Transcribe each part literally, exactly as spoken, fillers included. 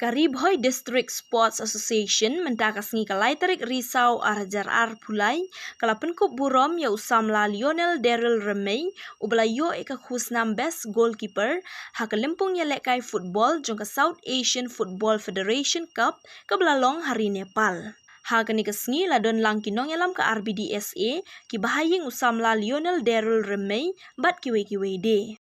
Ri Bhoi District Sports Association mynta ka sngi ka lai tarik Risaw ar hajar arphew lai ka la pynkup burom ïa u samla Lionel Daryl Remei, uba la ïoh ïa ka khusnam Best Goalkeeper ha ka lympung ïalehkai football jong ka South Asian Football Federation Cup kaba la long ha ri Nepal. Ha kane ka sngi la don lang ki nongïalam ka R B D S A, kiba ha ïing u samla Lionel Daryl Remei bad kiwei kiwei de.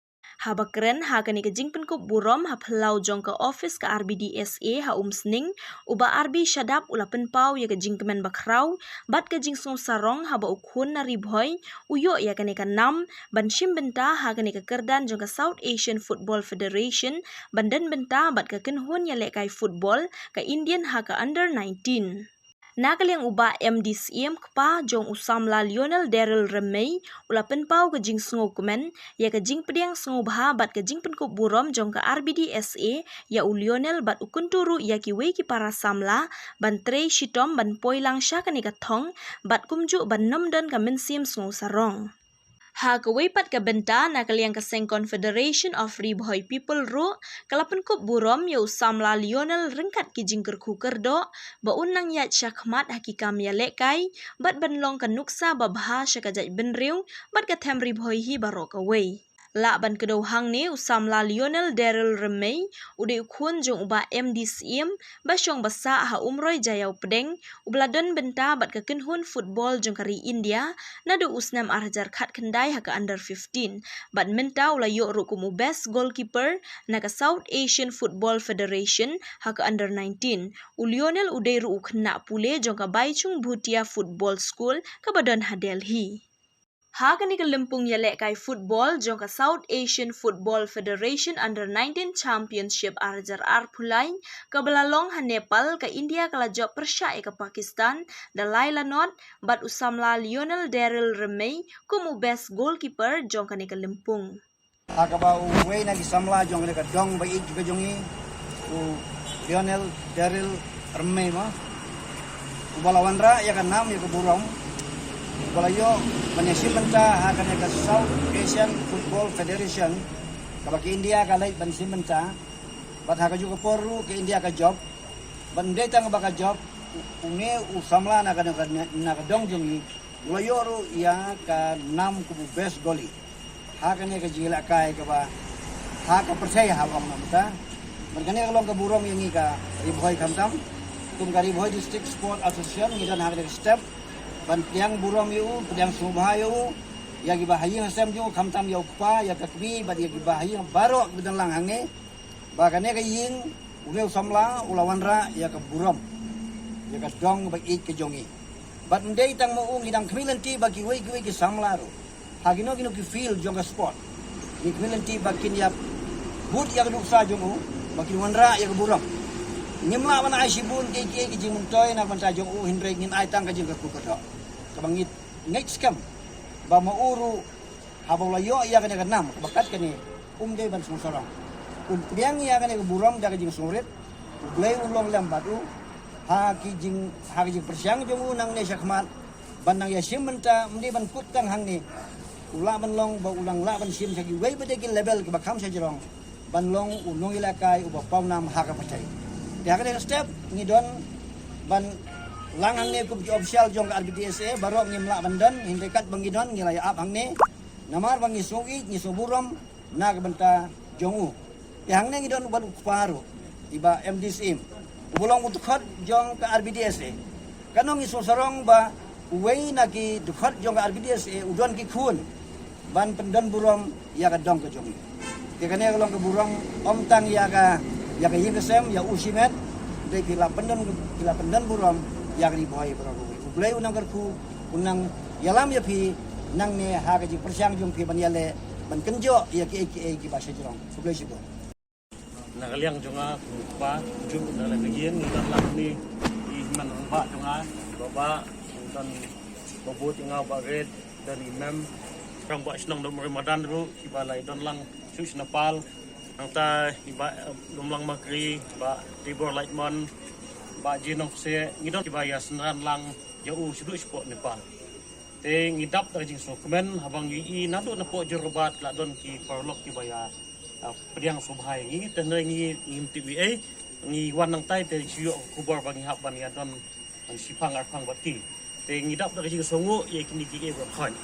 Haba kren ha kane ka jingpynkup burom ha phyllaw jong ka office ka R B D S A ha Umsning, u Bah R B Shadap u la pynpaw ïa ka jingkmen bakhraw bad ka jingsngewsarong haba u khun na Ri Bhoi u ïoh ïa kane ka nam ban shim bynta ha kane ka kyrdan jong ka South Asian Football Federation ban don bynta bad ka kynhun ïalehkai football ka Indian ha ka under nineteen. Na ka liang u Bah M D Syiem, kpa jong u samla Lionel Daryl Remei, u la pynpaw ka jingsngewkmen ïa ka jingpdiang sngewbha bad ka jingpynkup burom jong ka R B D S A ïa u Lionel bad u kyntu ruh ïa kiwei ki para samla ban trei shitom ban poi lang sha kane ka thong bad kumjuh ban nym don ka mynsiem sngewsarong. Ha kawei pat ka bynta, na ka liang ka seng Confederation of Ri Bhoi People ruh ka la pynkup burom ïa u samla Lionel ryngkat ki jingkyrkhu kyrdoh ba un nang ïaid shakhmat ha ki kam ïalehkai bad ban long ka nuksa babha sha ka jaitbynriew bad ka them Ri Bhoi hi baroh kawei. Lah ban kdew hangne, u samla Lionel Daryl Remei u dei u khun jong u Bah M D Syiem ba shong ba sah ha Umroi Jaiaw Pdeng, uba la don bynta bad ka kynhun football jong ka ri India naduh u snem ar hajar khatkhyndai ha ka under fifteen, bad mynta u la ïoh ruh kum u best goalkeeper na ka South Asian Football Federation ha ka under nineteen. U Lionel u dei ruh u khynnah pule jong ka Baichung Bhutia Football School kaba don ha Delhi. Ha kane ka lympung ïalehkai football jong ka South Asian Football Federation Under nineteen Championship ar hajar arphew lai, kaba la long ha Nepal, ka India ka la jop pyrshah ïa ka Pakistan da lai la nod, bad u samla Lionel Daryl Remei kum u best goalkeeper jong kane ka lympung. Ha kaba uwei na ki samla jong kane ka dong ba ïeit ka jong ngi, u Lionel Daryl Remei mo, uba la wanrah ïa ka nam ïa ka burom, uba la ïoh ban ïashim bynta ha kane ka South Asian Football Federation, kaba ka India ka leit ban shim bynta, bad ha kajuh ka por ruh ka India ka jop, bad ym dei tang ba ka jop, u, une u samla na ka, na ka, na ka dong jong ngi, u la ïoh ruh ïa ka nam kum u best goalie ha kane ka jingïalehkai kaba ha ka pyrthei ha ong na mynta. Bad kane ka long ka burom ïa ngi ka Ri Bhoi khamtam. Kum ka Ri Bhoi District Sport Association ngi don ha kane ka step ban pdiang burom ïa u, pdiang sngewbha ïa u, ïa kiba ha ïing ha sem jong u khamtam ïa u kpa, ïa ka kmie bad ïa kiba ha ïing baroh kiba don lang hangne. Ba kane ka ïing, une u samla u la wanrah ïa ka burom, ïa ka dong ba ïeit ka jong ngi. Bad ym dei tang ma u, ngi dang khmih lynti ba kiwei kiwei ki samla ruh ha kino kino ki field jong ka sport, ngi khmih lynti ba kin ïa bud ïa ka nuksa jong u, ba kin wanrah ïa ka burom. Ngim lah ban ai shibun kiei kiei ki jingmyntoi na ka bynta jong u, hynrei ngin ai tang ka jingkyrkhu kyrdoh kaba ngi ngeit skhem ba ma u ruh haba u la ïoh ïa kane ka nam kaba kat kane, um dei ban sngewsarong. Un pdiang ïa kane ka burom da ka jingsngewrit. U Blei un long lem bad u ha ki jing, ha ki jingpyrshang jong u nangne shakhmat, ban nang ïashim bynta, ym dei ban kut tang hangne. U lah ban long ba u nang lah ban shim sha kiwei pat de ki level kiba kham shajrong, ban long u nongïalehkai uba pawnam ha ka pyrthei. Te ha kane ka step ngi don ban lang hangne kum ki official jong ka R B D S A, baroh ngim lah ban don, hynrei katba ngi don ngi la ïa ap hangne. Namar ba ngi sngew ïeit, ngi sngew burom na ka bynta jong u. Te hangne ngi don u bad u kpa ruh, i Bah M D Syiem, uba long u dkhot jong ka R B D S A. Kano ngi sngewsarong ba uwei na ki dkhot jong ka R B D S A u don ki khun ban pyndon burom ïa ka dong ka jong ngi. Te kane ka long ka burom ym tang ïa ka, ïa ka ïing ka sem, ïa u shimet, hynrei ki la pyndon, ki la pyndon burom ïa ka Ri Bhoi baroh kawei. U Blei un nang kyrkhu, un nang ïalam ïa phi nangne ha ka jingpyrshang jong phi ban ïaleh ban kynjoh ïa kiei kiei kiba shajrong. Khublei shibun. Na ka liang jong nga kum u kpa, ju na ka liang ka ïing, ngi don lang ni i hynmen rangbah jong nga, i Bah Bah, ngi don Bah Bud, i nga Bah Red, don i Mem, rangbah shnong Dong Mari Madan ruh, kiba la ïa don lang shuh sha Nepal. Nangta i Bah, eh, Lumlang Makri, Bah Tibor Lightmon, Bah Jinong Kse, ngi don kiba ïa synran lang ïa u shaduh shapoh Nepal. Te ngi dap da ka jingsngewkmen haba ngi i naduh napoh Jorabat la don ki paralok kiba ïa, ah, pdiang sngewbha ïa ngi, te hynrei ngi ngim tip ei ei. ngi wan nangtai te shu ïoh khubor ba ngi hap ban ïa don ban shipang arpang bad ki. Te ngi dap da ka jingsngewnguh ïa kine ki ei ba khot.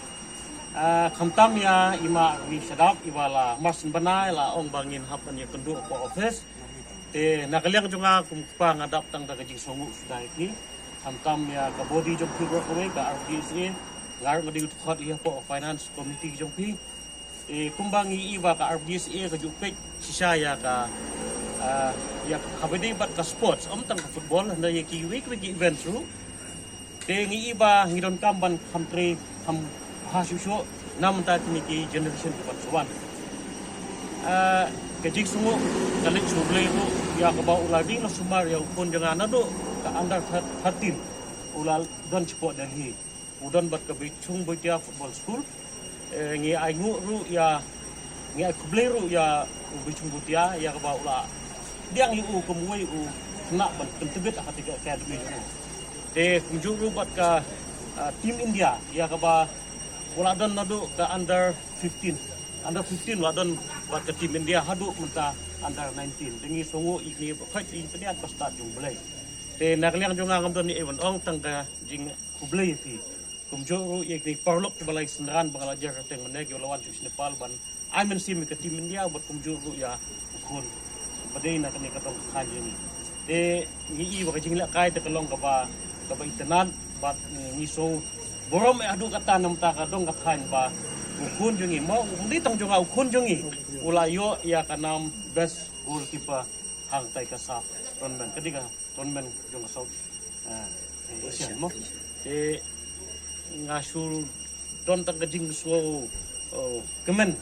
Ah, khamtam ïa i ma Arwi Shadap i ba la marsien bnai la ong ba ngin hap ban ïa kynduh hapoh office. Te na ka liang jong nga kum kpa nga dap tang da ka jingsngewnguh shuh da ïa ki. Khamtam ïa ka body jong phi baroh kawei ka R B S A. Nga ruh nga dei u dkhot ïa hapoh finance committee jong phi. Eh, kumba ngi i ba ka R B S A ka ju peit shisha ïa ka, ah, ïa ka kabaddi bad ka sports, ym tang ka football, hynrei ïa kiwei kiwei ki events ruh. Te ngi i ba ngi donkam ban kham trei kham bha shuh shuh na bynta kine ki generation kiban sa wan. Ah, ka jingsngewnguh ka leit sha U Blei ruh ïa kaba u la ring la sumar ïa u khun jong nga naduh ka under thirteen u la don shapoh Delhi. U don bad ka Bishung Bhutia Football School. Eh, ngi ai nguh ruh ïa, ngi ai khublei ruh ïa u Bishung Bhutia ïa kaba u la pdiang ïa u kum uwei u khynnah ban pyntbit ha kata ka academy jong u. Te kumjuh ruh bad ka, ah, Team India ïa kaba u la don naduh ka under fifteen. Under fifteen u la don bad ka Team India haduh mynta under nineteen. Te ngi sngewnguh ïa kine ba khot ïa pynïaid ba stad jong U Blei. Te na ka liang jong nga ngam don ei ban ong tang ka jing khublei ïa phi. Kumjuh ruh ïa ki paralok kiba la ïa synran ba nga la jer kyrteng mynne kiba la wan sha Nepal ban ai mynsiem ïa ka Team India bad kumjuh ruh ïa u khun ba dei na kane ka dong ka thaiñ jong ngi. Te ngi i ba ka jinglehkai te ka long kaba, kaba itynnad bad ngi sngew burom ïa haduh katta na bynta ka dong ka thaiñ ba u khun jong ngi mo, um dei tang jong nga, u khun jong ngi u la ïoh ïa ka nam best goalkeeper hangtai ka SAFF tournament. Ka dei ka tournament jong ka South, ah, Asian mo. Te nga shu don tang ka jingsngew, oh, kmen.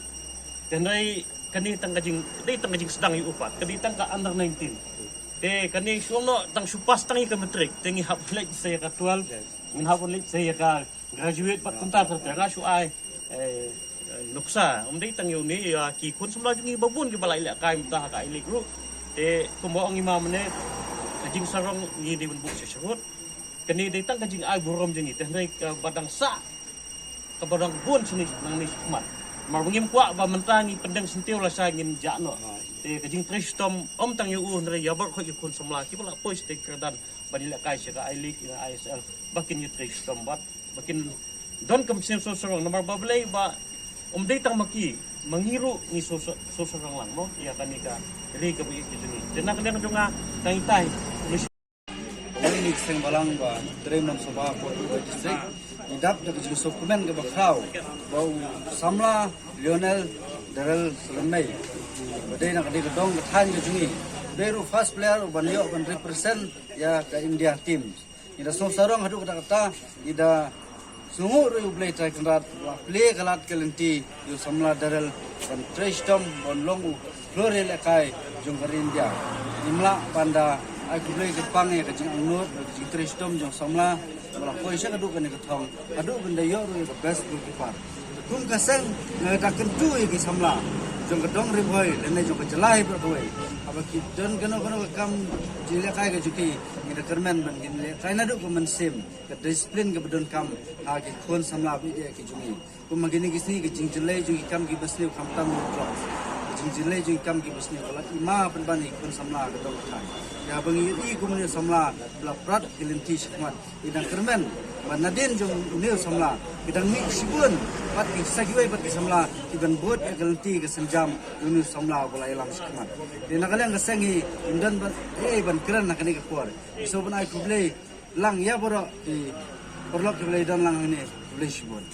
Te hynrei kane tang ka jing, dei tang ka jingsdang ïa u pat. Ka dei tang ka under nineteen. Te kane shu ong noh tang shu pass tang ïa ka matric. Te ngi hap leit sa ïa ka twelve. Ngin hap leit sa ïa ka graduate bad kumta ter ter nga shu ai, eh, eh, nuksa. Um dei tang ïa une, ïa ki khun samla jong ngi ba bun kiba la ïalehkai mynta ha ka I-League ruh. Te kumba ong i ma mynne, ka jingsarong ngi dei ban buh sha sharud. Kane dei tang ka jingai burom jong ngi te hynrei kaba dang sah, kaba dang bun shane nangne shakhmat. Namar ba ngim kwah ba mynta ngi pyndeng syntiew lashai ngin jah noh. Te ka jingtrei shitom ym tang ïa u hynrei ïa baroh khoit ki khun samla kiba la poi sha kyrdan ban ïalehkai sha ka I-League, ïa I S L, ba kin ïatrei shitom bad ba kin don ka mynsiem sngewsarong namar ba balei ba um dei tang ma ki, ma ngi ruh ngi sngewsarong lang mo ïa kane ka ri kaba ïeit ka jong ngi. Te na ka liang jong nga tang itai. Kawei na ki seng balang ba trei lam sabha hapoh Ri Bhoi District, ngi dap da ka jingsngewkmen kaba khraw ba u samla Lionel Darrell Salmnei ba dei na ka dei ka dong ka thaiñ ka jong ngi, dei ruh first player uban ïoh ban represent ïa ka India team. Ngi da sngewsarong haduh katta katta, ngi da sngewnguh ruh ïa U Blei Trai Kynrad ba la plie ka lad ka lynti ïa u samla Darrell ban trei shitom ban long u khlur ïalehkai jong ka ri India. Ngim lah ban da ai khublei kyrpang ïa ka jingangnud bad ka jingtrei shitom jong u samla ba la poi sha ka duk kane ka thong haduh ban da ïoh ruh ïa ka best goalkeeper. Kum ka seng nga da kyntu ïa ki samla jong ka dong Ri Bhoi lane jong ka jylla hi baroh kawei, haba ki don kano kano ka kam jingïalehkai ka jong ki, ngi da kyrmen ban kin lehkai naduh ka mynsiem, ka discipline kaba donkam ha ki khun samla ba ïeit ki jong ngi. Kum ha kine ki sngi ka jingjyllei jong ki kam kiba sniew khamtam jong ki club, ka jingjyllei jong ki kam kiba sniew ka la i ma pynban ïa ki khun samla ka dong ka thaiñ. Ïa ba ngi ïohi kum une u samla ba la prat ki lynti shakhmat, ngi dang kyrmen ba nadien jong une u samla ki dang mih shibun pat ki sa kiwei pat ki samla kiban bud ïa ka lynti ka sienjam jong une u samla uba la ïalam shakhmat. Te na ka liang ka seng hi ngim don ban, eh, ban kren ha kane ka por. Ngi sngewbha ban ai khublei lang ïa baroh ki paralok kiba la ïadon lang hangne, khublei shibun.